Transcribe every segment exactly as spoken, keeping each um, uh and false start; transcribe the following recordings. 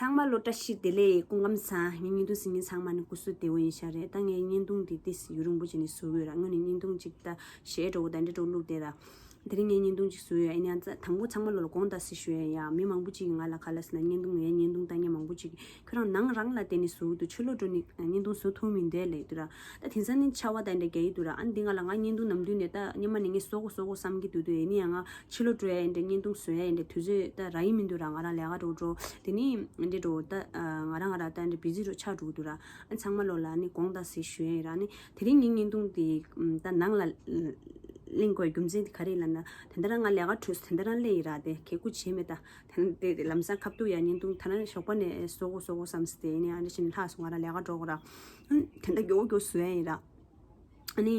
ཚང་མ་ལོ་བཀྲ་ཤིས་བདེ་ལེགས། སྐུ་ཁམས་བཟང་། ངའི་བརྙན་ཐུང་གཟིགས་མཁན་ཚང་མ་ནི་སྐུ་གཟུགས་བདེ་པོ་ཡིན་ཤག་རེད། ད་ངའི་བརྙན་ཐུང་འདི་ཏིས་ཡུན་རིང་པོ་ཅིག་ནས་བཟོ་གི་ཡོད་ར། སྔོན་ནས་བརྙན་ཐུང་ཅིག་ད་གཞས་འདྲ་པོ་ད་འདྲ་པོ་བླུགས་བསྡད་ར། དེ་རིང་ངས་བརྙན་ཐུང་ཅིག་བཟོས་ཡོད། ཡིན་ཡང་ད་དང་པོ་ཚང་མ་ལོ་ལ་དགོངས་དག་ཟེར་ཞུ་ཡ་ཡ། མི་མང་པོ་ཅིག་གིས་ང་ལ་ག་ལ་ཟེར་ན་བརྙན་ཐུང་ངའི་བརྙན་ཐུང་ལྟ་མཁན་མང་པོ་ཅིག་གིས་ཁྱོད་རང་ནང་རང་ལ་བརྟེན་ནས་བཟོ་གི་འདུག་ཕྱི་ལོགས་འགྲོ་ནས་བརྙན་ཐུང་བཟོ་ཐུབ་མི་འདུག་ལབ་འདུག་ར། ད་དེང་སང་ནི་ཆར་པ་ད་འདྲ་རྒྱག་གི་འདུག་ར། ཨ་ནི་འདི་ང་ལ་ང་བརྙན་ཐུང་ནམ་རྒྱུན་ནས་ད་སྔོན་མ་ནས་ངས་བཟོ་དགོས་བཟོ་དགོས་བསམ་གྱི་འདུག་འདུག་ཡིན་ན་ཡང་ང་ཕྱི་ལོགས་འགྲོ་ཡ་ཡིན་འདྲ་བརྙན་ཐུང་བཟོ་ཡ་ཡིན་འདྲ་དུས་ཚོད་ད་རག་གི་མི་འདུག་ར། ང་རང་ལས་ཀ་འགྲོ་འགྲོ་དེ་ནི་འདྲ་འགྲོ་ད་ང་རང་ང་རང་ད་འདྲ་བི་ཟི་འགྲོ་ཆགས་འགྲོ་གི་འདུག་ར། ཨ་ཚང་མ་ལོ་ལ་ནི་དགོངས་དག་ཟེར་ཞུ་ཡ་ཡིན་ར། ནི་དེ་རིང་ངའི་བརྙན་ཐུང་དེ་ད་ནང་ལ་གླེང་དགོས་རྒྱུ་མཚན་དེ་ག་རེ་ལབ་ན། དེ་འདྲ་རང་ང་ལས་ཀ་གྲོལ་སོང་དེ་འདྲ་རང་སླེབས་ཡིན་ར། དེ་གལ་ཁུ་བྱས་མེད་ད། དེ་དེ་ལམ་སང་ཁ་ཐུག་ཡ་བརྙན་ཐུང་ཐ་ན་ཞོགས་པ་ནས་བཟོ་དགོས་བཟོ་དགོས་བསམ་སྟེ་ཡིན་ནའང་འདྲ་བྱས་ནས་ལྷག་སོང་། ང་རང་ལས་ཀ་འགྲོ་དགོས་ར། དེ་འདྲ་མགྱོགས་མགྱོགས་བཟོ་ཡ་ཡིན་ར། ཨ་ནི་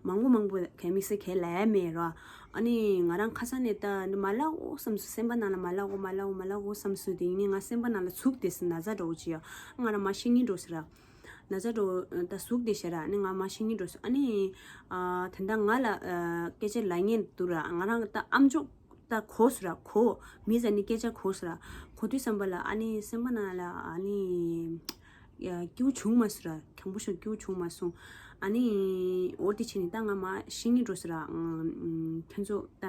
མང་པོ་མང་པོ་གས་དམིགས་བསལ་གས་ལབ་ཡ་མེད་ར། ཨ་ནི་ང་རང་ཁ་སང་ནས་ད་འདི་མ་ལབ་འོ་བསམ་སོང་། སེམས་པ་ནང་ལ་མ་ལབ་འོ་མ་ལབ་འོ་མ་ལབ་འོ་བསམ་སོང་། དེ་ཡིན་ནའི་ང་སེམས་པ་ནང་ལ་ཟུག་བསྡད་སོང་། ན་ཚ་འདྲ་པོ་ཅིག་ཡ། ང་རང་མར་བཤད་སྙིང་འདོད་སོང་ར། ན་ཚ་འདྲ་པོ་ད་ཟུག་བསྡད་ཤག་ར། ཨ་ནི་ང་མར་བཤད་སྙིང་འདོད་སོང་། ཨ་ནི་ཨ་དེ་འདྲ་ང་ལ་ཨ་སྐད་ཆ་ལབ་མཁན་འདུག་ར། ང་རང་ད་ཨམ་ཅོག་ད་གོ་སོང་ར། གོ་མི་ཟེར་ནི་སྐད་ཆ་གོ་སོང་ར། གོ་དུས་ཙམ་པ་ལ་ཨ་ནི་སེམས་པ་ནང་ལ་ཨ་ནི་ཡ་སྐྱིད་པོ་བྱུང་མ་སོང་ར། དྲང་པོ་ཞུ་སྐྱིད་པོ་བྱུང་མ་སོང་། ཨ་ནི་འོ་དེ་བྱས་ནས་ད་ང་མར་བཤད་སྙིང་འདོད་སོང་ར། ཨ་ཁྱོད་ཚོ་ད་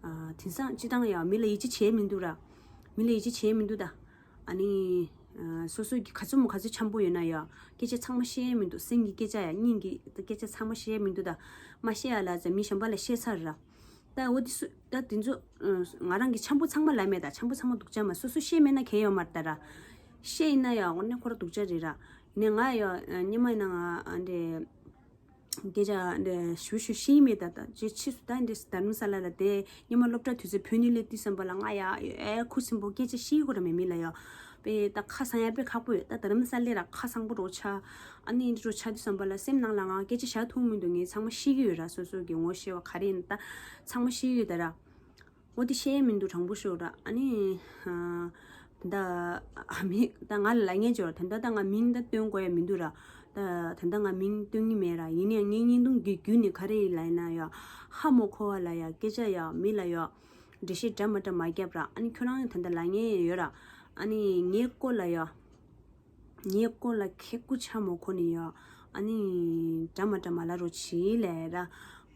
ཨ་དེང་སང་སྤྱིར་བཏང་ཡ་མི་ལ་ཡིད་ཆེས་བྱས་མི་འདུག་ར། མི་ལ་ཡིད་ཆེས་བྱས་མི་འདུག་ད། ཨ་ནི་ཨ་སོ་སོ་གི་ག་ཚོད་མོ་ག་ཚོད་འཆམ་པོ་ཡོད་ན་ཡ་སྐད་ཆ་ཚང་མ་བཤད་མི་འདུག་སེམས་ཀྱི་སྐད་ཆ་ཡ་སྙིང་གི་སྐད་ཆ་ཚང་མ་བཤད་མི་འདུག་ད་མ་བཤད་ཡ་ལ་ཙམ་མི་གཞན་པ་ལ་བཤད་ཚར་ར། ད་འོ་དེ་སུ་ད་དེ་ཚོ་ཨ་ང་རང་གི་འཆམ་པོ་ཚང་མ་ལབ་མེད་ད། འཆམ་པོ་ཚང་མ་སྡུག་ཅག་མ། སོ་སོ་བཤད་མེད་ན་གལ་ཡོད་མ་རེད་ད་ར། བཤད་ཡིན་ན་ཡ་འོ་ནས་ཁོ་ར་སྡུག་ཅག་རེད་ར། ཡིན་ནའི་ང་ཡ་ཨ་སྔོན་མ་ཡིན་ན་ང་ཨ་འདྲེ། སྐད་ཆ་འདི་ཞུ་ཞུ་ཤེས་མེད་ད། ད་ཅི་ཕྱིས་སུ་ད་འདི་རྡ་རམ་ས་ལ་ལ་དེ་སྔོན་མ་སློབ་གྲྭ་དུས་ཚོད་བོད་ནས་སླེབས་དུས་ཙམ་པ་ལ་ང་ཡ་ཨེ་ཁུ་སིམ་པོ་སྐད་ཆ་བཤད་དགོས་ར་མེད་མི་ལ་ཡ། པས་ད་ཁ་སང་ཡ་དཔེ་ཁག་པོ་ཡོད། ད་རྡ་རམ་ས་ལ་ར་ཁ་སང་པོ་འགྲོ་ཆ། ཨ་ནི་འདི་འགྲོ་ཆ་དུས་ཙམ་པ་ལ་སེམས་ནང་ལ་ང་སྐད་ཆ་བཤད་ཐུབ་མི་འདུག་ངས་ཚང་མ་ཤེས་ཀྱི་ཡོད་ར། སོ་སོ་གི་ངོ་ཤེས་པ་ག་རེ་ཡིན་ད་ཚང་མ་ཤེས་ཀྱི་ཡོད་ད་ར། འོ་དེ་བཤད་ཡས་མི་འདུག་དྲང་པོ་ཤོད་ར། ཨ་ནི་ཨ་ད་མི་ད་ང་ལ་ལབ་མཁན་ཅིག་ཡོད་ར། ད་ད་ད་ང་མིང་ད་སྟོན་དགོས་ཡ་མི་འདུག་ར། ད་ད་ད་ང་མིང་སྟོན་གྱི་མེད་ར། ཡིན་ནའང་ངའི་བརྙན་ཐུང་གི་བརྒྱུད་ནས་ག་རེ་ཡིན་ལབ་ན་ཡ་ཧ་མ་གོ་བ་ལ་ཡ་སྐད་ཆ་ཡ་མི་ལ་ཡ་འགྲེལ་བཤད་འདྲ་མ་འདྲ་མ་བརྒྱབ་ར། ཨ་ནི་ཁྱོད་རང་ད་ད་ལབ་མཁན་ཡོད་ར། ཨ་ནི་ངའི་སྐོར་ལ་ཡ། ངའི་སྐོར་ལ་ཁེ་ཀུ་ཆ་མོ་ཁོ་ནི་ཡོད། ཨ་ནི་འདྲ་མ་འདྲ་མ་ལ་རོ་ཆི་ལས་ར།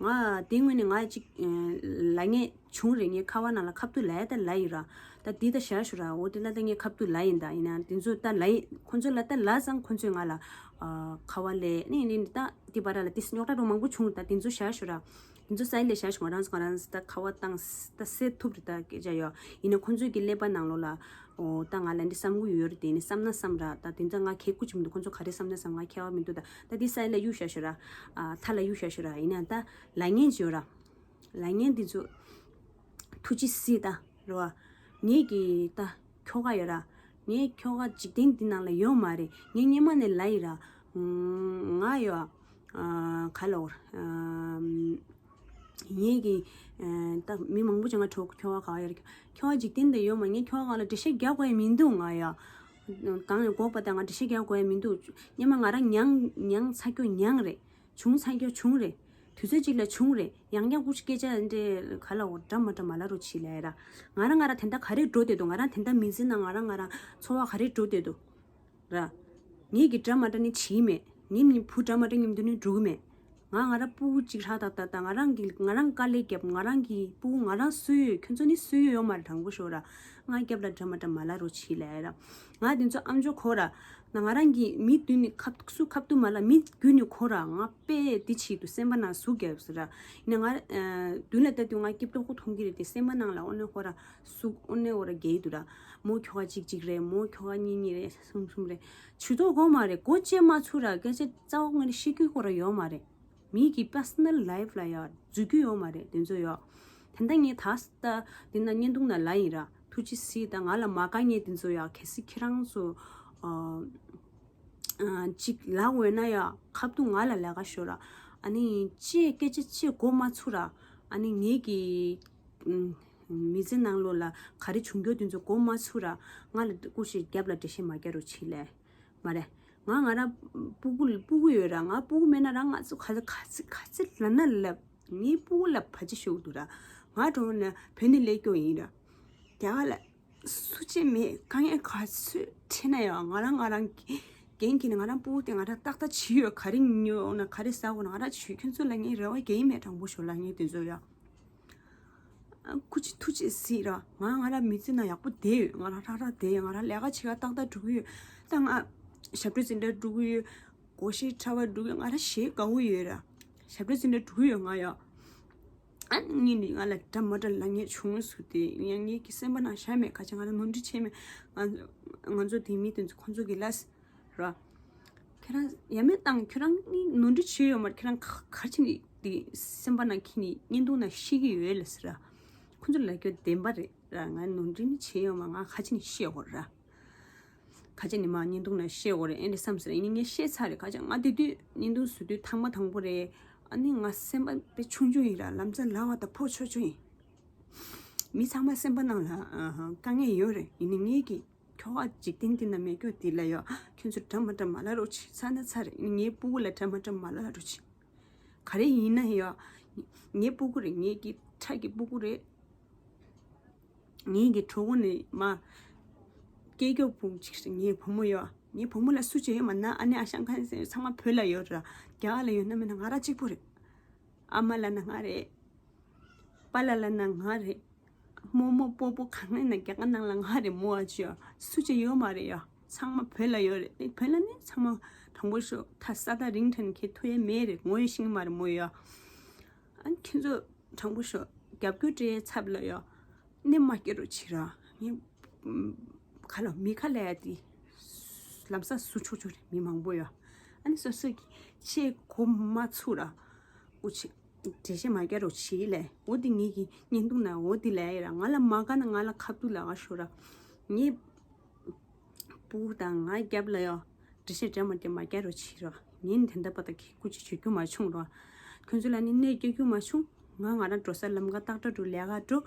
ང་དེ་སྔོན་ནས་ང་ཅིག་ལ་ངས་བྱུང་རེད། ངའི་ཁ་བ་ནང་ལ་ཁ་ཐུག་ལ་ད་ལ་ཡི་ར། ད་དེ་ད་ཞར་ཞུ་ར། འོ་དེ་ལ་ད་ངའི་ཁ་ཐུག་ལ་ཡིན་ད། ཡིན་ན་དེ་ཚོ་ད་ལ་ཡི་ཁོ་ཚོ་ལ་ད་ལ་ཙང་ཁོ་ཚོས་ང་ལ་ཁ་བ་ལས་ནི་ནི་ད་དེ་བར་ལ་དེ་རྙོག་དྲ་རོ་མང་པོ་བྱུང་རེད། ད་དེ་ཚོ་ཞར་ཞུ་ར། དེ་ཚོ་སའི་ལས་ཤ་ཞུ་ང་རང་ང་རང་ད་ཁ་བ་བཏང་ད་སེ་ཐུབ་རེད། ད་སྐད་ཆ་ཡོད་ཡིན་ན་ཁོང་ཚོའི་གི་ཀླད་པ་ནང་ལོགས་ལ་འོ་ད་ང་ལ་འདི་བསམ་གི་ཡོད་རེད། དེ་ནི་བསམ་ན་བསམ་ར། ད་དེ་ཚོ་ང་ཁེ་ཀུ་ཅི་མི་འདུག་ཁོང་ཚོ་ག་རེ་བསམ་ན་བསམ། ང་ཁེ་བ་མི་འདུག་ད་ད་འདི་སའི་ལ་གཡུག་ཤ་ཞུ་ར། ཨ་ཐ་ལ་གཡུག་ཤ་ཞུ་ར། ཡིན་ན་ད་ལ་ངན་ཅི་ཡོད་ར། ལ་ངན་འདི་ཚོ་ཐུགས་རྗེ་གཟིགས་ད་རེད་བ། ངེད་ཀྱི་ད་ཁྱོ་ག་ཡོད་ར། ངའི་ཁྱོ་ག་འཇིག་རྟེན་འདི་ནང་ལ་ཡོད་མ་རེད། ངས་སྔོན་མ་ནས་ལབ་ཡི་ར། ང་ཡོད། ག་ལ་འོར། ངེད་ཀྱི་ད་མི་མང་པོ་ཅིག་ང་ཁྲོ་ཁྱོ་ག་ག་ཡོད་ར། ཁྱོ་ག་འཇིག་རྟེན་འདི་ཡོད་མ། ངས་ཁྱོ་ག་ལ་འགྲེལ་བཤད་རྒྱག་དགོས་ཡ་མི་འདུག་ང་ཡ། གང་ཡང་འགོག་པ་དང་ང་འགྲེལ་བཤད་རྒྱག་དགོས་ཡ་མི་འདུག་སྔོན་མ་ང་རང་མྱངས་མྱངས་ཚ་ཁྱོ་མྱངས་རེད། བྱུང་ཚར་རྒྱུ་བྱུང་རེད། དུས་ཚོད་གཅིག་ལ་བྱུང་རེད། ཡང་བསྐྱར་སྐུ་མཁྱེན་སྐད་ཆ་འདྲ་ག་ལ་འོ་འདྲ་མ་འདྲ་མ་ལ་རོ་བྱིས་ལས་ར། ང་རང་ང་རང་དེ་འདྲ་ག་རེ་འགྲོ་བསྡད་འདུག་ང་རང་དེ་འདྲ་མི་ཚེ་ནང་ང་རང་ང་རང་འཚོ་བ་ག་རེ་འགྲོ་བསྡད་འདུག་ར། ངེད་ཀྱི་འདྲ་མ་འདྲ་ནི་བྱིས་མེད། ངེད་མི་བུ་འདྲ་མ་འདྲ་མཉམ་དུ་ནི་འགྲོ་གི་མེད། ང་ང་རང་སྤུ་གུ་གཅིག་ཧྲ་ཏག་ཏག་ཏག་ང་རང་གི་ང་རང་དཀའ་ལས་བརྒྱབ། ང་རང་གི་སྤུ་གུ་ང་རང་གསོས་ཡོད། ཁྱོད་ཚོ་ནི་གསོས་ཡོད་ཡོད་མ་རེད། དྲང་པོ་ཤོད་ར། ང་རྒྱབ་ལ་འདྲ་མ་འདྲ་མ་ལ་རོ་བྱིས་ལས་ར། ང་དེ་ཚོ་ཨམ་ཅོག་གོ་ར། ན་ང་རང་གི་མི་མདུན་ནས་ཁ་སུ་ཁ་ཐུག་མ་ལ་མི་བརྒྱུད་ནས་གོ་ར། ང་དཔེ་འདི་ཆེད་དུ་སེམས་པ་ནང་ཟུག་རྒྱབ་ཟེར་ར། ཡིན་ན་ང་མདུན་ལ་ལྟ་དུས་ང་སྐྱིད་པོ་མཐོང་གི་རེད་དེ་སེམས་པ་ནང་ལ་ཨོ་ནེ་ཧོ་ར་ཟུག་ཨོ་ནེ་ཧོ་ར་རྒྱལ་འདུག་ར། མོ་ཁྱོ་ག་གཅིག་གཅིག་རེད། མོ་ཁྱོ་ག་གཉིས་གཉིས་རེད། གསུམ་གསུམ་རེད། ཇུས་གཏོགས་གོ་མ་རེད། གོ་བཅད་མ་ཚུགས་ར། སྐད་ཆ་རྩ་བ་ངན་ཤེས་ཀྱི་ཁོ་ར་ཡོད་མ་རེད། མི་གི་པར་སོ་ནལ་ལའིབ་ལ་ཡ་འཛུལ་རྒྱུ་ཡོད་མ་རེད། དེ་ཚོ་ཡོད། དེ་འདྲ་ངས་ད་ད་དེ་ན་བརྙན་ཐུང་ན་ལ་ཡིན་ར། ཐུགས་རྗེ་གཟིགས་ད་ང་ལ་མ་དགའ་ངས་དེ་ཚོ་ཡ་གལ་སྲིད་ཁྱེད་རང་ཚོ་ཨ་ཨ་ཅིག་ལ་འོས་ན་ཡ་ཁ་ཐུག་ང་ལ་ལས་ཀ་ཤོད་ར། ཨ་ནི་ཅེས་སྐད་ཆ་ཅེས་གོ་མ་ཚུགས་ར། ཨ་ནི་ངེད་ཀྱི་ཨུམ་མི་ཚེ་ནང་ལོགས་ལ་ག་རེ་བྱུང་རྒྱུ་དེ་ཚོ་གོ་མ་ཚུགས་ར། ང་ལ་སྐུ་ཞིག་རྒྱབ་ལ་འགྲེལ་བཤད་མ་རྒྱག་རོགས་བྱེད་ལས། མ་རེད། ང་ང་རང་སྤུ་གུ་སྤུ་གུ་ཡོད་ར། ང་སྤུ་གུ་མེད་ན་རང་ང་ཚོ་ག་ཚོད་ག་ཚོད་ག་ཚོད་ལབ་ན་ལབ། ངའི་སྤུ་གུ་ལ་བར་ཆད་ཤོར་འདུག་ར། ང་གྲོངས་ན་བོད་ནས་སླེབས་སྐྱོ་ཡིན་ར། རྒྱ་གར་ལ་ སུ་གཅིག་མེད། དཀའ་ངལ་ག་ཚོད་འཕྲད་ན་ཡང་ང་རང་ང་རང་འགན་འཁྱེར་ནས། ང་རང་སྤུ་གུ་དེ་ང་རང་ཏག་ཏག་བྱེད་ཡོད། ག་རེ་ཉོ་ན་ག་རེ་ཟ་དགོས་ན་ང་རང་བྱེད། ཁྱོད་ཚོ་ལ་ངས་རེ་བ་གང་ཡང་མེད། དྲང་པོ་ཞུ་ལ་ངས་དེ་ཚོ་ཡ། ཨ། སྐུ་མཁྱེན་ཐུགས་རྗེ་གཟིགས་ར། ང་ང་རང་མི་ཚེ་ནང་ཡག་པོ་བསྡད་ཡོད། ང་རང་ཧྲ་ཧྲ་བསྡད་ཡོད། ང་རང་ལས་ཀ་བྱེད་ག་ཏག་ཏག་འགྲོ་གི་ཡོད། ད་ང་ཞབས་བྲོ་འཛིན་གྲྭ་འགྲོ་གི་ཡོད། སྒོར་གཞས་འཁྲབ་པ་འགྲོ་གི་ཡོད། ང་རང་གཞས་དགའ་བོ་ཡོད་ར། ཞབས་བྲོ་འཛིན་གྲྭ་འགྲོ་གི་ཡོད་ང་ཡ། ཨ་ནི་ནི་ང་ལ་འདྲ་མ་འདྲ་ལབ་མཁན་བྱུང་སོང་སྟེ། ཡང་ངེད་ཀྱི་སེམས་པ་ནང་བཞག་མེད། ག་ཅི་ང་ལ་ནོར་འཁྲུལ་བྱས་མེད། ང་ང་ཚོ་དེ་མི་དེ་ཚོ་ཁོང་ཚོ་གི་ལ་ར། ཁྱེད་རང་ཡ་མེད་བཏང་། ཁྱོད་རང་ནི་ནོར་འཁྲུལ་བྱས་ཡོད་མ་རེད། ཁྱེད་རང་ག་ག་ཅི་ནི་དེ་སེམས་པ་ནང་འཁྱེར་ནི་བརྙན་ཐུང་ནང་བཤད་ཀྱི་ཡོད་ལབ་ཟེར་ར། ཁོང་ཚོ་ལབ་རྒྱུ་བདེན་པ་རེད་ར། ང་ནོར་འཁྲུལ་ནི་བྱས་ཡོད་མ། ང་ག་ཅི་ནི་བཤད་དགོས་ར། ག་ཅི་ནི་མ་བརྙན་ཐུང་ནང་བཤད་དགོས་རེད་ཨེ་འདྲ་བསམ་ཟེར། ཡིན་ནི་ངས་བཤད་ཚར་རེད། ག་ཅི་ང་དེ་དུས་བརྙན་ཐུང་བཟོ་དུས་ཐེངས་མ་དང་པོ་རེད། ཨ་ནི་ང་སེམས་པ་དཔེ་ཆུང་ཆུང་ཡིན་ར། ལམ་སང་ལབ་པ་དང་ཕོ་ཆོག་ཆོག་ཡིན། མི་ཚང་མ་སེམས་པ་ནང་ལ་ཨ་ཧ་དཀའ་ངལ་ཡོད་རེད། ཡིན་ནི་ངེད་ཀྱི་ཁྱོ་ག་འཇིག་རྟེན་འདི་ན་མེད་རྒྱུ་འདི་ལ་ཡ། ཁྱོད་ཚོ་འདྲ་མ་འདྲ་མ་ལབ་རོགས་བྱེད། ཚར་ན་ཚར་རེད། ངའི་སྤུ་གུ་ལ་འདྲ་མ་འདྲ་མ་ལབ་རོགས་བྱེད། ག་རེ་ཡིན་ན་ཡ། ངའི་སྤུ་གུ་རེད། ངེད་ཀྱི་ཁྲག་གི་སྤུ་གུ་རེད། ངེད་ཀྱི་གྲོད་ཁོག་ནས་མ་སྐྱེས་རྒྱུ་བུ་གཅིག་རེད། ངའི་བུ་མོ་ཡ། ངའི་བུ་མོ་ལ་སུ་གཅིག་ཡོད་མ་ན། ཨ་ནེ་ཨ་ཞང་ཁ་ཚང་མ་བོད་ལ་ཡོད་ར། རྒྱ་གར་ལ་ཡོད་ན་མེད་ན་ང་རང་གཅིག་པུ་རེད། ཨ་མ་ལབ་ན་ང་རེད། པཱ་ལགས་ལབ་ན་ང་རེད། རྨོ་མོ་སྤོ་བོ་གང་ཡིན་ན་རྒྱ་གར་ནང་ལ་ང་རེད་མོ། ཨ་ཅོ་སུ་གཅིག་ཡོད་མ་རེད་ཡ། ཚང་མ་བོད་ལ་ཡོད་རེད། བོད་ལ་ནི་ཚང་མ་དྲང་པོ་ཤོད། ད་ས་ད་རིང་ཐོན་ཁྱེད་ཐུག་ཡས་མེད་རེད། ངོ་ཡོད་ཤེས་མ་རེད་མོ་ཡ། ཨ་ནི་ཁྱེད་ཚོ་དྲང་པོ་ཤོད། རྒྱབ་སྐྱོར་སྤྲད་ཚབ་ལ་ཡ། ནི་མ་སྐྱེ་རོགས་བྱེད་ར། ངས་ཁ་ལ་མི་ཁ་ལ་ཡ་དེ་ལམ་སང་བཟོ་ཆོག་ཆོག་རེད། མི་མང་པོ་ཡ། ཨ་ནི་སོ་སོ་གི་ཆེས་གོ་མ་ཚུགས་ར། འུ་ཆེ། འགྲེལ་བཤད་མ་རྒྱག་རོགས་བྱེད་ལས། འོ་དེ་ངེད་ཀྱི་བརྙན་ཐུང་ན་འོ་དེ་ལས་ཡ་ར། ང་ལ་མ་དགའ་ན་ང་ལ་ཁ་ཐུག་ལ་ང་ཤོད་ར། ངའི་སྤུ་གུ་དང་ང་རྒྱབ་ལ་ཡ་འགྲེལ་བཤད་འདྲ་མ་འདྲ་མ་རྒྱག་རོགས་བྱེད་ར། ངས་ནི་དེ་འདྲ་པ་དང་གི་སྐུ་མཁྱེན་བྱེད་རྒྱུ་མ་བྱུང་ར། ཁྱོད་ཚོ་ལ་ནི་གནོད་སྐྱེལ་རྒྱུ་མ་བྱུང་། ང་ང་རང་འགྲོ་ས་ལམ་ཁ་ཏག་ཏག་འགྲོ། ལས་ཀ་འགྲོ།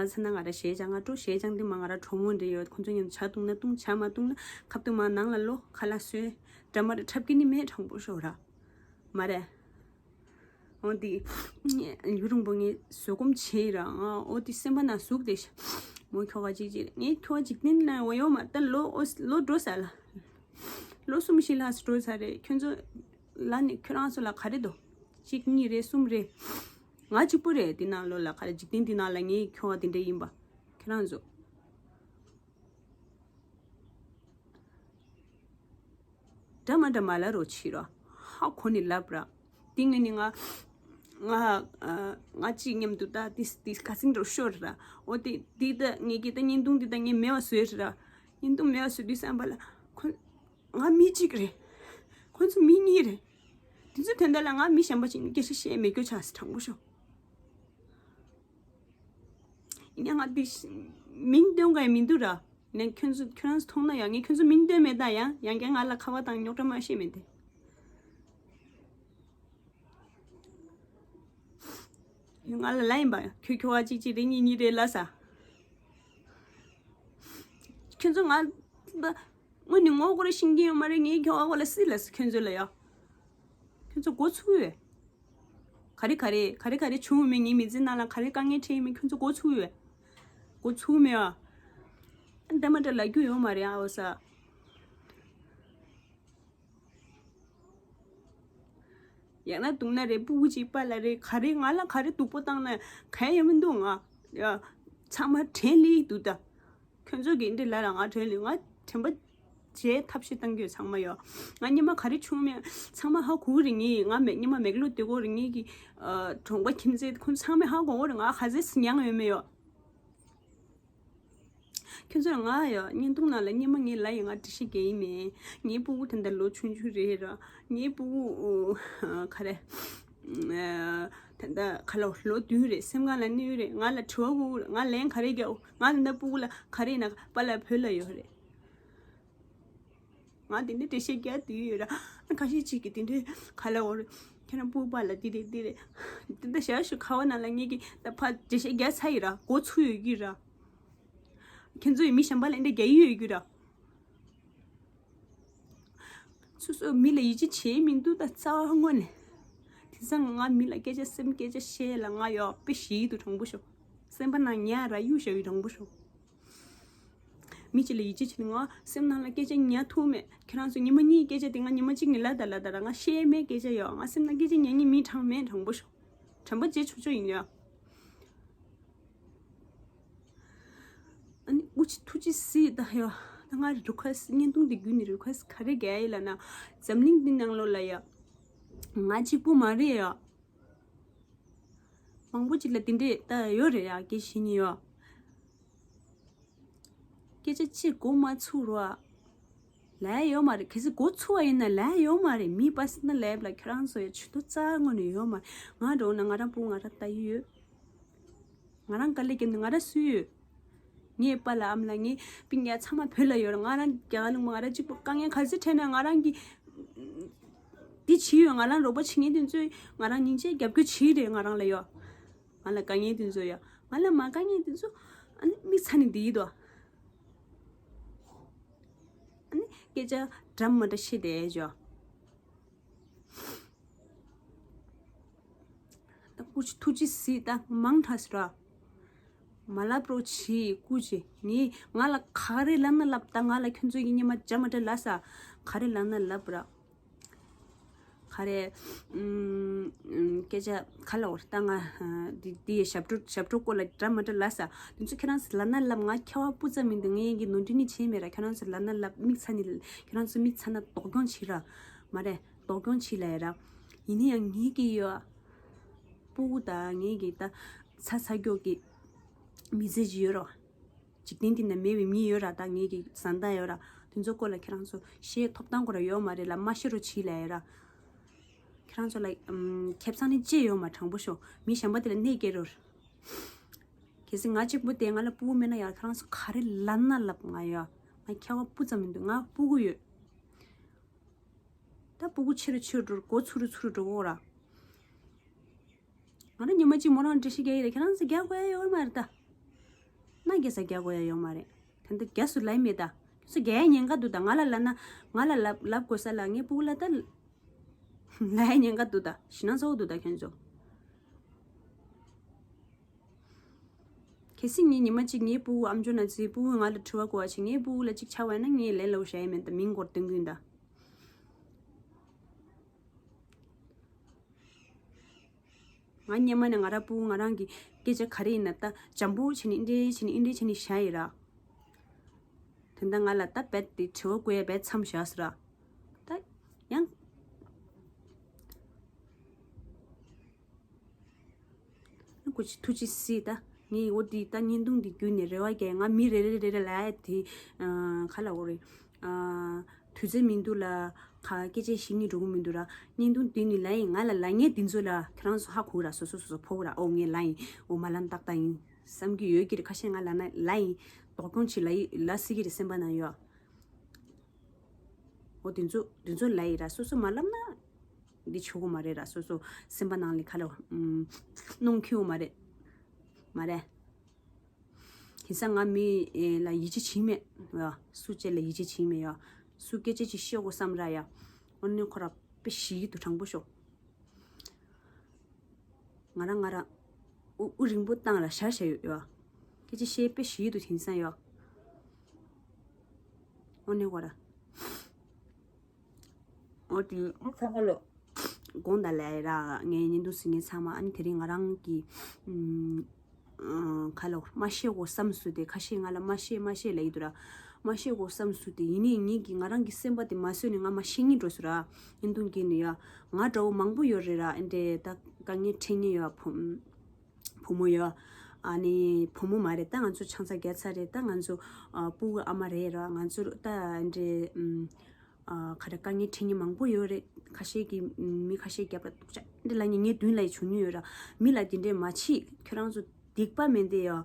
ལས་ཀ་ཚར་ན་ང་རང་གཞས་སྦྱང་ག་འགྲོ། གཞས་སྦྱང་དུས་མ་ང་རང་གྲོགས་མོ་འདྲ་ཡོད། ཁོང་ཚོ་མཉམ་དུ་ཇ་བཏུང་ན་བཏུང་། ཇ་མ་བཏུང་ན་ཁ་ཐུག་མ་ནང་ལ་ལོག་ཁ་ལག་བཟོས། འདྲ་མ་འདྲ་འཁྲབ་ཀྱི་ནི་མེད། དྲང་པོ་ཤོད་ར། མ་རེད། འོ་དེ་ཡུན་རིང་པོ་ངས་བཟོད་སྒོམ་བྱས་ར། ཨ། འོ་དེ་སེམས་པ་ནང་ཟུག་བསྡད་ཤག་མོ་ཁྱོ་ག་གཅིག་གཅིག་རེད། ངས་ཁྱོ་ག་འཇིག་རྟེན་ལ་འོ་ཡོད་མ། ད་ལོ་འོ་ལོ་འགྲོ་ས་ལ། ལོ་གསུམ་བཞི་ལྷག་འགྲོ་ས་རེད། ཁྱོད་ཚོ་ལ་ནི་ཁྱོད་རང་ཚོ་ལ་ག་རེ་འདུག་གཅིག་གཉིས་རེད། གསུམ་རེད། ང་གཅིག་པུ་རེད། དེ་ནང་ལོ་ལ་ག་རེ། འཇིག་རྟེན་དེ་ནང་ལ་ངའི་ཁྱོ་ག་དེ་འདྲ་ཡིན་པ། ཁྱོད་རང་ཚོ་འདྲ་མ་འདྲ་མ་ལབ་རོགས་བྱེད་ར། ཧ་གོ་ནས་ལབ་ར། དེ་ངས་ནི་ང་ང་ཨ་ང་གཅིག་མཉམ་དུ་ད་དེ་དེ་ཁ་སེང་འགྲོ་ཤོར་ར། འོ་དེ་དེ་ད་ངས་ཀྱི་ད་བརྙན་ཐུང་འདི་ད་ངས་མེད་པ་བཟོས་ར། བརྙན་ཐུང་མེད་པ་བཟོས་དུས་བསམ་པ་ལ་ཁོ། ང་མི་གཅིག་རེད། ཁོ་ཚོ་མི་གཉིས་རེད། དེ་ཚོ་དོན་དག་ལ་ང་མི་གཞན་པ་ཅིག་སྐད་ཆ་བཤད་མེད་རྒྱུ་ཆགས་སོང་། དྲང་པོ་ཤོད། ཡིན་ཡང་ང་འདི་མིང་འདོན་དགོས་མི་འདུག་ར། ནས་ཁྱོད་ཚོ་ཁྱོད་རང་ཚོ་མཐོང་ན་ཡང་། ངས་ཁྱོད་ཚོ་མིང་འདོན་མེད། ད་ཡང་ཡང་བསྐྱར་ང་ལ་ཁ་པར་དང་རྙོག་དྲ་མ་བཤད་མེད་དེ། ང་ལ་ལབ་ཡིན་པ། ཁྱོད་ཁྱོ་ག་གཅིག་གཅིག་རེད། གཉིས་གཉིས་རེད་ལབ་ས། ཁྱོད་ཚོ་ང་ད་དངོས་ནས་ངོ་སྐོར་ཤེས་ཀྱི་ཡོད་མ་རེད། ངའི་ཁྱོ་ག་ཁོ་ལ་སྲིད་ལ་ཁྱོད་ཚོ་ལ་ཡ། ཁྱོད་ཚོ་མགོ་ཚུགས་ཡོད། ག་རེ་ག་རེ་ག་རེ་ག་རེ་བྱུང་མེད། ངའི་མི་ཚེ་ནང་ལ་ག་རེ་དཀའ་ངལ་འཕྲད་མེད། ཁྱོད་ཚོ་མགོ་ཚུགས་ཡོད། མགོ་ཚུགས་མེད་ཨ། འདྲ་མ་འདྲ་ལབ་རྒྱུ་ཡོད་མ་རེད་ཨ། འོ་ས། ཡང་ན་སྡུག་ན་རེད། སྤུ་གུ་གཅིག་པཱ་ལགས་རེད། ག་རེ་ང་ལ་ག་རེ་སྡུག་པོ་བཏང་ན་གང་ཡང་མི་འདུག་ང་ཡ་ཚང་མ་དྲན་ལི་འདུག་ད། ཁྱོད་ཚོ་གིས་འདི་ལ་ར་ང་དྲན་ལི། ང་དྲན་པ་བརྗེད་ཐབས་ཤེས་བཏང་གི་ཡོད་ཚང་མ་ཡོད། ང་སྔོན་མ་ག་རེ་བྱུང་མེད་ཚང་མ་ཧ་གོ་གི་རེད། ངས་ང་མེད་སྔོན་མ་མེག་ལོ་སྡོད་གོ་རེད། ངེད་ཀྱི་གྲོང་པ་ཁྱིམ་མཚེས་ཁོང་ཚང་མས་ཧ་གོ་གོ་རེད། ང་ག་ཚོད་མྱངས་ཡོད་མེད་ཡོད། ཁྱོད་ཚོ་ང་ཡ་བརྙན་ཐུང་ནང་ལ་སྔོན་མ་ངས་ལབ་ཡིན། ང་འགྲེལ་བཤད་རྒྱག་ཡིན་མེད། ངའི་སྤུ་གུ་དེ་འདྲ་ལོ་ཆུང་ཆུང་རེད་ར། ངའི་སྤུ་གུ་ག་རེ་དེ་འདྲ་ག་ལ་ལོ་བདུན་རེད། སེམས་ཁ་ལ་གནོད་རེད། ང་ལ་དྲི་བ་དགོས་རེད། ང་ལན་ག་རེ་རྒྱག་ང་དེ་འདྲ་སྤུ་གུ་ལ་ག་རེ་ཡིན་ན་པཱ་ལགས་བོད་ལ་ཡོད་རེད། ང་དེ་འདྲ་འགྲེལ་བཤད་རྒྱག་དུས་ཡོད་ར། ཁ་ཤས་ཅིག་གིས་དེ་འདྲའི་ག་ལ་འོ་རེད། ཁྱེད་རང་སྤུ་གུ་པཱ་ལགས་འདི་རེད་འདི་རེད། དེ་འདྲ་བྱ་ཞུ་ཁ་བ་ནང་ལ་ངེད་ཀྱིས་ད་ཕར་འགྲེལ་བཤད་རྒྱག་ཚར་ཡིན་ར། མགོ་ཚུགས་ཡོད་ཀྱི་ར། ཁྱེད་ཚོ་ཡི་མི་གཞན་པ་ལ་འདི་འདྲ་རྒྱག་ཡི་ཡོད་རྒྱུ་ར། སོ་སོ་མི་ལ་ཡིད་ཆེས་བྱེད་མི་འདུག་ད་རྩ་བ་དངོས་ནས། དེང་སང་ང་མི་ལ་སྐད་ཆ་སེམས་སྐད་ཆ་བཤད་ལ་ང་ཡོད་དཔེ་ཞིག་ཏུ་དྲང་པོ་ཤོག་སེམས་པ་ནང་ཉར་ར་གཡུག་བཞག་ཡི་དྲང་པོ་ཤོག་མི་གཅིག་ལ་ཡིད་ཆེས་བྱས་ནས་ང་སེམས་ནང་ལ་སྐད་ཆ་ཉར་ཐུབ་མེད། ཁྱེད་རང་ཚོ་ཉི་མ་གཉིས་སྐད་ཆ་དེ་ང་ཉི་མ་གཅིག་ནས་ལབ་ད་ལབ་ད་ར་ང་བཤད་མེད་སྐད་ཆ་ཡོད། ང་སེམས་ནང་སྐད་ཆ་ཉར་མཁན་མི་གྲངས་མེད། དྲང་པོ་ཤོད། དྲང་པོ་བྱས་ཆོག་ཆོག་ཡིན་ཡ། ཨ་ནི་ཨུ་ཆི་ཐུགས་རྗེ་གཟིགས་ད་ཡ། ད་ང་རི་ཁ་སི་བརྙན་ཐུང་འདི་བརྒྱུད་ནས་རི་ཁ་སི་ག་རེ་རྒྱག་ཡིན་ལབ་ན། འཛམ་གླིང་འདི་ནང་ལོགས་ལ་ཡ། ང་གཅིག་པུ་མ་རེད་ཡ། མང་པོ་ཅིག་ལ་འདི་འདྲས་ད་ཡོད་རེད་ཡ། སྐད་ཆ་བཤད་མཁན་ཡ། སྐད་ཆ་གཅིག་མགོ་མ་ཚོས་རོགས། ལབ་ཡ་ཡོད་མ་རེད། གལ་སྲིད་མགོ་ཚོས་པ་ཡིན་ན་ལབ་ཡ་ཡོད་མ་རེད། མི་པར་སོ་ནལ་ལབ་ལ་ཁྱོད་རང་ཚོ་ཡ་ཇུས་གཏོགས་རྩ་དངོས་ནས་ཡོད་མ་རེད། ང་འདྲ་བོ་ན་ང་རང་སྤུ་གུ་ང་རང་ལྟ་ཡི་ཡོད། ང་རང་དཀའ་ལས་བརྒྱབ་ནས་ང་རང་སུ་ཡོད། ངའི་པཱ་ལགས་ཨ་མ་ལགས་ངའི་སྤུན་ཀྱག་ཚང་མ་བོད་ལ་ཡོད་རེད། ང་རང་རྒྱ་གར་ལུང་པ་ང་རང་གཅིག་པུ། དཀའ་ངལ་ག་ཚོད་འཕྲད་ན་ང་རང་གིས་འདི་བྱས་ཡོད། ང་རང་རོགས་པ་བྱེད་མཁན་དེ་ཚོས་ང་རང་སྙིང་རྗེ་རྒྱབ་སྐྱོར་བྱས་རེད། ང་རང་ལ་ཡོད། ང་ལ་དཀའ་ངལ་དེ་ཚོ་ཡོད། ང་ལ་མ་དཀའ་ངལ་དེ་ཚོ་ཨ་ནི་མིག་ཚ་ནས་བསྡད་ཡི་འདུག་ཨ་ནི་སྐད་ཆ་འདྲ་མི་འདྲ་བཤད་བསྡད་ཡོད། ད་སྐུ་མཁྱེན་ཐུགས་རྗེ་གཟིགས། ད་མང་དྲགས་སོང་ར། མ་ལབ་རོགས་བྱེད་སྐུ་མཁྱེན། ངས་ང་ལ་ག་རེ་ལབ་ན་ལབ། ད་ང་ལ་ཁྱོད་ཚོ་གིས་སྙན་མ་འཇམ་མ་འདྲ་ལབ་ས། ག་རེ་ལབ་ན་ལབ་ར། ག་རེ། ཨུམ། སྐད་ཆ་ག་ལབ་དགོས་རེད། ད་ང་འདི་འདི་ཡི་ཞབས་བྲོ་ཞབས་བྲོ་སྐོར་ལ་འདྲ་མ་འདྲ་ལབ་ས། དེ་ཚོ་ཁྱེད་རང་ཚོ་ལབ་ན་ལབ། ང་ཁྱད་པར་སྤུ་ཙམ་མི་འདུག་ངས་ཀྱི་ནོར་འཁྲུལ་ནི་བྱས་མེད་ར། ཁྱེད་རང་ཚོ་ལབ་ན་ལབ། མིག་ཚ་ནི་ཁྱེད་རང་ཚོ་མིག་ཚ་ན་སྡུག་གྱོང་བྱེད་ར། མ་རེད། སྡུག་གྱོང་བྱེད་ལབ་ཡ་ར། ཡིན་ན་ཡང་ངེད་ཀྱི་ཡོད། སྤུ་གུ་དང་ངེད་ཀྱི་ད་ཚ་ཚ་སྐྱོག་གི་མི་ཚེ་ཅིག་ཡོད་ར། འཇིག་རྟེན་འདི་ན་མེད་པའི་མི་ཡོད་ར། ད་ངེད་ཀྱི་བཟའ་ཟླ་ཡོད་ར། དེ་ཚོ་སྐོར་ལ་ཁྱེད་རང་ཚོ་བཤད་ཐོབ་ཐང་ཁོ་ར་ཡོད་མ་རེད་ལ། མ་བཤད་རོགས་བྱེད་ལབ་ཡ་ར། ཁྱེད་རང་ཚོ་ལ་ཨམ། ཁེ་བཟང་ནི་ཅི་ཡོད་མ། དྲང་པོ་ཤོད། མི་གཞན་པ་དེ་ལ་གནོད་སྐྱེལ་རོགས། གལ་སྲིད་ང་གཅིག་པུ་དེ་ང་ལ་སྤུ་གུ་མེད་ན་ཡང་ཁྱེད་རང་ཚོ་ག་རེ་ལབ་ན་ལབ། ང་ཡ་ང་ཁྱད་པར་སྤུ་ཙམ་མི་འདུག་ང་སྤུ་གུ་ཡོད། ད་སྤུ་གུ་ཆེ་རུ་ཆེ་རུ་འགྲོ། མགོ་ཚུགས་རུ་ཚུགས་རུ་འགྲོ་གོ་ར། ང་རང་ཉི་མ་གཅིག་མོ་རང་འགྲེལ་བཤད་རྒྱག་ཡི་རེད། ཁྱེད་རང་ཚོ་རྒྱག་དགོས་ཡ་ཡོད་མ་རེད་ད། མནའ་རྒྱག་ས་རྒྱག་དགོས་ཡ་ཡོད་མ་རེད། ད་ལྟ་རྒྱག་སུ་ལབ་མེད་ད། ཁྱེད་ཚོ་རྒྱག་ཡ་ཉེན་ཁ་འདུག་ད། ང་ལ་ལབ་ན་ང་ལ་ལབ་ལབ་དགོས་ས་ལ་ངའི་སྤུ་གུ་ལ་ད་ལབ་ཡ་ཉེན་ཁ་འདུག་ད། ཞེད་སྣང་ཚ་བོ་འདུག་ད་ཁྱེད་ཚོ། གལ་སྲིད་ངས་ཉི་མ་གཅིག་ངའི་སྤུ་གུ་ཨམ་ཅོག་ན་ཚོའི་སྤུ་གུ་ང་ལ་དྲི་བ་བཀོད་པ་བྱེད། ངའི་སྤུ་གུ་ལ་གཅིག་ཆགས་པ་ཡིན་ན་ངས་ལན་ལབ་བཞག་ཡ་མེད་ད། མིང་སྐོར་སྟོན་གི་ཡིན་ད། ང་སྔོན་མ་ནས་ང་རང་སྤུ་གུ་ང་རང་གི་སྐད་ཆ་ག་རེ་ཡིན་ན་ད་འཇམ་པོ་བྱས་ནས་འདི་འདྲས་བྱས་ནས་འདི་འདྲས་བྱས་ནས་བཞག་ཡིན་ར། དེ་འདྲ་ང་ལ་ད་རྦད་དེ་དྲི་བ་བཀོད་ཡ་རྦད་མཚམས་བཞག་སོང་ར། ད་ཡང་སྐུ་མཁྱེན་ཐུགས་རྗེ་གཟིགས། ད་ངས་འོ་དེ་ད་བརྙན་ཐུང་འདི་བརྒྱུད་ནས་རེ་བ་རྒྱག་ང་མི་རེ་རེ་རེ་རེ་ལ་དེ་ག་ལ་འོ་རེད། དུས་ཚོད་མི་འདུག་ལ། ག་སྐད་ཆ་བཤད་སྙིང་འདོད་ཀྱི་མི་འདུག་ར། བརྙན་ཐུང་འདི་ནི་ལབ་ཡིན། ང་ལ་ལབ་མཁན་འདི་ཚོ་ལ་ཁྱེད་རང་ཚོ་ཧ་གོ་ར། སོ་སོ་སོ་སོ་ཕོག་ར། ཨོ་ངས་ལབ་ཡིན། ཨོ་མ་ལབ་ན་ཏག་ཏག་ཡིན་བསམ་གྱི་ཡོད་ཀྱི་རེད། ཁ་ཤས་ང་ལབ་ན་ལབ་ཡིན། སྡུག་གྱོང་ཅིག་ལབ་ཡིན་ལབ་སྲིད་ཀྱི་རེད་སེམས་པ་ནང་ཡོད། ཨོ་དེ་ཚོ་དེ་ཚོ་ལབ་ཡིན་ར། སོ་སོ་མ་ལབ་ན་འདི་ཆོག་གི་མ་རེད་ར། སོ་སོ་སེམས་པ་ནང་ལ་ག་ལ་ཨམ་གནོང་འཁེལ་གི་མ་རེད། མ་རེད། དེང་སང་ང་མི་ལ་ཡིད་ཆེས་བྱེད་མེད་ཡ། སུ་གཅིག་ལ་ཡིད་ཆེས་བྱེད་མེད་ཡ། སུ་སྐད་ཆ་ཅིག་བཤད་དགོས་བསམ་ར་ཡ། ཨོ་ནི་ཁོ་ར་དཔེ་ཞིག་ཏུ་དྲང་པོ་ཤོད། ང་རང་ང་རང་དབུ་དབུ་རིང་པོ་བཏང་ར་ཤར་ཤར་ཡོད་ཡ། སྐད་ཆ་བཤད་དཔེ་ཞིག་ཏུ་དེང་སང་ཡ། ཨོ་ནི་ཁོ་ར། འོ་དེ་ཚང་མ་ལོ། དགོངས་དག་ལབ་ར། ངའི་བརྙན་ཐུང་གཟིགས་མཁན་ཚང་མ། ཨ་ནི་དེ་རིང་ང་རང་གི་ཨམ། ཨ། ག་ལ་མ་བཤད་གོ་བསམ་སུ་དེ་ཁ་ཤས་ང་ལ་མ་བཤད་མ་བཤད་ལབ་ཡི་འདུག་ར། མ་བཤད་གོ་བསམ་སུ་དེ་ཡིན་ནའི་ངེད་ཀྱི་ང་རང་གི་སེམས་པ་དེ་མ་བཟོད་ནས་ང་མ་བཤད་སྙིང་འདོད་སོང་ར། བརྙན་ཐུང་གི་ནི་ཡ། ང་འདྲ་བོ་མང་པོ་ཡོད་རེད་ར། ཨེ་འདྲས་ད་དཀའ་ངལ་འཕྲད་མཁན་ཡོད་བུ། བུ་མོ་ཡོད། ཨ་ནི་བུ་མོ་མ་རེད། ད་ང་ཚོ་ཆང་ས་བརྒྱབ་ཚར་རེད། ད་ང་ཚོ་ཨ། སྤུ་གུ་ཨ་མ་རེད་ར། ང་ཚོ་ད་ཨེ་འདྲས་ཨམ། ཨ། ག་རེ་དཀའ་ངལ་འཕྲད་མཁན་མང་པོ་ཡོད་རེད། ཁ་ཤས་ཀྱིས་མི་ཁ་ཤས་རྒྱབ་ལ་སྡུག་ཅག་འདི་ལབ་མཁན་ངའི་མདུན་ལ་ཡི་བྱུང་མྱོང་ཡོད་ར། མི་ལ་འདི་འདྲས་མ་བྱེད། ཁྱོད་རང་ཚོ་སྡིག་པ་མེད་དེ་ཡ།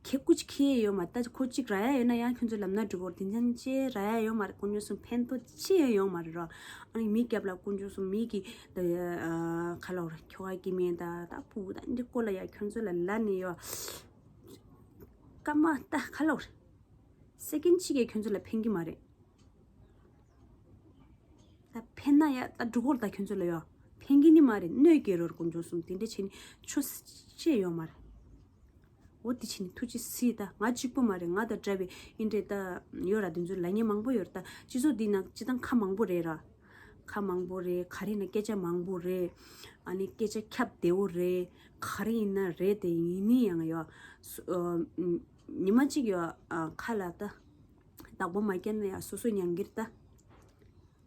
ཁྱེད་སྐུ་མཁྱེན་ཡོད་མ། ད་ཁོ་གཅིག་རག་ཡ་ཡོད་ན་ཡང་ཁྱོད་ཚོ་ལབ་ན་འགྲིག་གོ། དེ་འདྲ་ཅི་རག་ཡ་ཡོད་མ་རེད། དཀོན་མཆོག་གསུམ་ཕན་ཐོགས་ཅི་ཡང་ཡོད་མ་རེད་ར། ཨ་ནི་མི་རྒྱབ་ལ་དཀོན་མཆོག་གསུམ་མི་གི་ད་ཨ། ག་ལ་བར་ཁྱོ་ག་གི་མེད་ད་ད་སྤུ་གུ་ད་འདི་སྐོར་ལ་ཡ་ཁྱོད་ཚོ་ལ་ལབ་ནས་ཡོད། སྐར་མ་ད་ག་ལ་བར་སེ་ཀེན་གཅིག་གིས་ཁྱོད་ཚོ་ལ་ཕན་གི་མ་རེད། ད་ཕན་ན་ཡ་ད་འགྲོ་གོ་ད་ཁྱོད་ཚོ་ལ་ཡ་ཕན་གི་ནི་མ་རེད། གནོད་སྐྱེལ་རོགས་དཀོན་མཆོག་གསུམ་དེ་འདྲ་བྱས་ནས་ཆོ་ཅི་ཡོད་མ་རེད། འོ་དེ་བྱས་ནས་ཐུགས་རྗེ་གཟིགས། ད་ང་གཅིག་པོ་མ་རེད། ང་དང་འདྲ་བའི་ཨིན་འདྲས་ད་ཡོད་ར། དེ་ཚོ་ལབ་མཁན་མང་པོ་ཡོད་ར། ད་སྤྱི་ཚོགས་འདི་ནང་སྤྱི་བཏང་ཁ་མང་པོ་རེད་ར། ཁ་མང་པོ་རེད། ག་རེ་ཡིན་ན་སྐད་ཆ་མང་པོ་རེད། ཨ་ནི་སྐད་ཆ་ཁྱབ་བདེ་བོ་རེད། ག་རེ་ཡིན་ན་རེད། དེ་ཡིན་ནི་ཡང་ཡོད། སུ་ཨ་ཉི་མ་གཅིག་ཡོད། ཨ་ཁ་ལ་ད་བདག་པོ་མ་བསྐྱལ་ན་ཡང་སོ་སོ་མྱང་གིར་ད།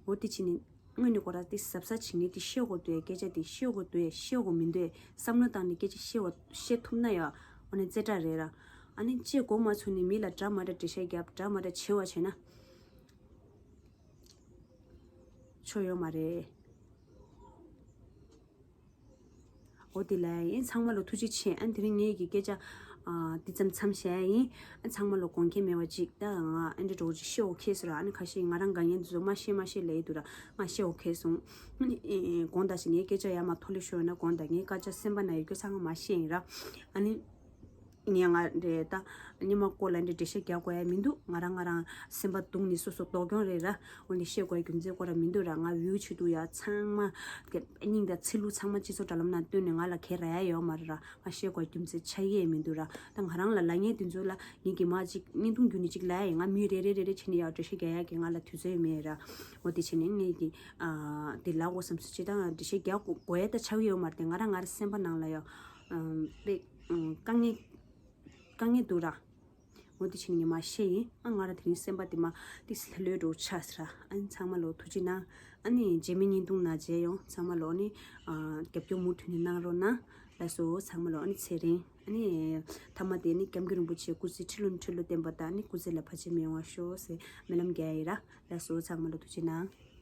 འོ་དེ་བྱས་ནས་དངོས་གནས་ཁོ་ར་དེ་གཟབ་གཟབ་བྱེད་ངེས། དེ་བཤད་དགོས་འདུག་སྐད་ཆ་དེ་བཤད་དགོས་འདུག་བཤད་དགོས་མི་འདུག་བསམ་བློ་བཏང་ནས་སྐད་ཆ་བཤད་དགོས་བཤད་ཐུབ་ན་ཡང་འོ་ནས་རྩེ་གྲ་རེད་ར། ཨ་ནི་བྱེད་དགོས་མ་ཚོར་ནས་མི་ལ་འདྲ་མ་འདྲ་འགྲེལ་བཤད་རྒྱབ། འདྲ་མ་འདྲ་བྱེད་བ་བྱས་ན་ཆོ་ཡོད་མ་རེད། འོ་དེ་ལ་ཡིན། ཚང་མ་ལ་ཐུགས་རྗེ་ཆེ། ཨ་དེ་རིང་ངེད་ཀྱི་སྐད་ཆ་ཨ་འདི་ཙམ་མཚམས་བཞག་ཡིན། ཨ་ཚང་མ་ལ་དགོངས་འགལ་མེད་པ་ཅིག་ད་ང་ཨ་འདྲ་འགྲོ་ཅིག་ཤེས་འོ་ཁེ་ཟེར་ར། ཨ་ནི་ཁ་ཤས་ང་རང་དགའ་ངན་འདི་ཚོ་མ་ཤེས་མ་ཤེས་ལབ་ཡི་འདུག་ར། ང་ཤེས་འོ་ཁེ་སོང་། ཨ་ནི་ཨེ་ཨེ་དགོངས་དག་ཞིག་ངའི་སྐད་ཆ་ཡར་མར་མཐོ་ལེ་ཤོར་ན་དགོངས་དག་ངའི་སྐད་ཆ་སེམས་པ་ན་ཡོད་རྒྱུ་ཚང་མ་མ་ཤེས་ཡིན་ར། ཨ་ནི་ངས་ང་རེད་ད། ཉི་མ་སྐོར་ལ་འདི་འགྲེལ་བཤད་རྒྱག་དགོས་ཡ་མི་འདུག་ང་རང་ང་རང་སེམས་པ་སྡུག་ནས་སོ་སོ་ལྡོག་གྱོང་རེད་ར། འོ་ནི་བཤད་དགོས་ཡ་རྒྱུ་མཚན་སྐོར་ར་མི་འདུག་ར། ང་བེའུ་ཆེད་དུ་ཡ་ཚང་མ་སྙིང་དང་ཚིལ་ལུ་ཚང་མ་སྤྱི་ཚོགས་དྲ་ལམ་ནང་བཏོན་ནས་ང་ལ་གས་རག་ཡ་ཡོད་མ་རེད་ར། ང་བཤད་དགོས་ཡ་རྒྱུ་མཚན་ཆགས་ཡས་མི་འདུག་ར། ད་ང་རང་ལ་ལབ་མཁན་དེ་ཚོ་ལ་ངེད་ཀྱི་མ་ཅིག་བརྙན་ཐུང་བརྒྱུད་ནས་ཅིག་ལབ་ཡ་ཡིན། ང་མི་རེ་རེ་རེ་རེ་བྱས་ནས་ཡ་འགྲེལ་བཤད་རྒྱག་ཡ་གི་ང་ལ་དུས་ཚོད་ཡོད་མེད་ར། འོ་དེ་བྱས་ནས་ངེད་ཀྱི་ཨ་དེ་ལབ་དགོས་བསམ་སོང་། ཅི་ད་འགྲེལ་བཤད་རྒྱག་དགོས་ཡ་ད་ཆགས་ཡོད་མ་རེད། དེ་ང་རང་ང་རང་སེམས་པ་ནང་ལ་ཡ་ཨ་དཔེ་ཨ་དཀའ་ངལ། དཀའ་ངལ་འདུག་ར། འོ་དེ་བྱས་ནས་ངས་མར་བཤད་ཡིན། ཨ་ང་རང་དེ་རིང་སེམས་པ་དེ་མ་ཏིས་ལྷོད་ལྷོད་འདྲ་བོ་ཆགས་སོང་ར། ཨ་ནི་ཚང་མ་ལོ་ཐུགས་རྗེ་གནང་། ཨ་ནི་རྗེས་མའི་བརྙན་ཐུང་ནང་མཇལ་ཡོང་། ཚང་མ་ལོ་ཨ་ནི་ཨ་རྒྱབ་སྐྱོར་མུ་མཐུད་ནས་གནང་རོགས་གནང་། ལགས་སོ་ཚང་མ་ལོ། ཨ་ནི་ཚེ་རིང་། ཨ་ནི་མཐའ་མ་དེ་ནི་སྐྱབས་མགོན་རིན་པོ་ཆེ་སྐུ་ཚེ་ཁྲི་ལོ་ནས་ཁྲི་ལོ་བརྟན་པ་དང་། ཨ་ནི་སྐུ་ཚེ་ལ་བར་ཆད་མི་ཡོང་བ་ཤོག་ཟེར་སྨོན་ལམ་རྒྱག་ཡིན་ར། ལགས་སོ་ཚང་མ་ལོ་ཐུགས་རྗེ་གནང་།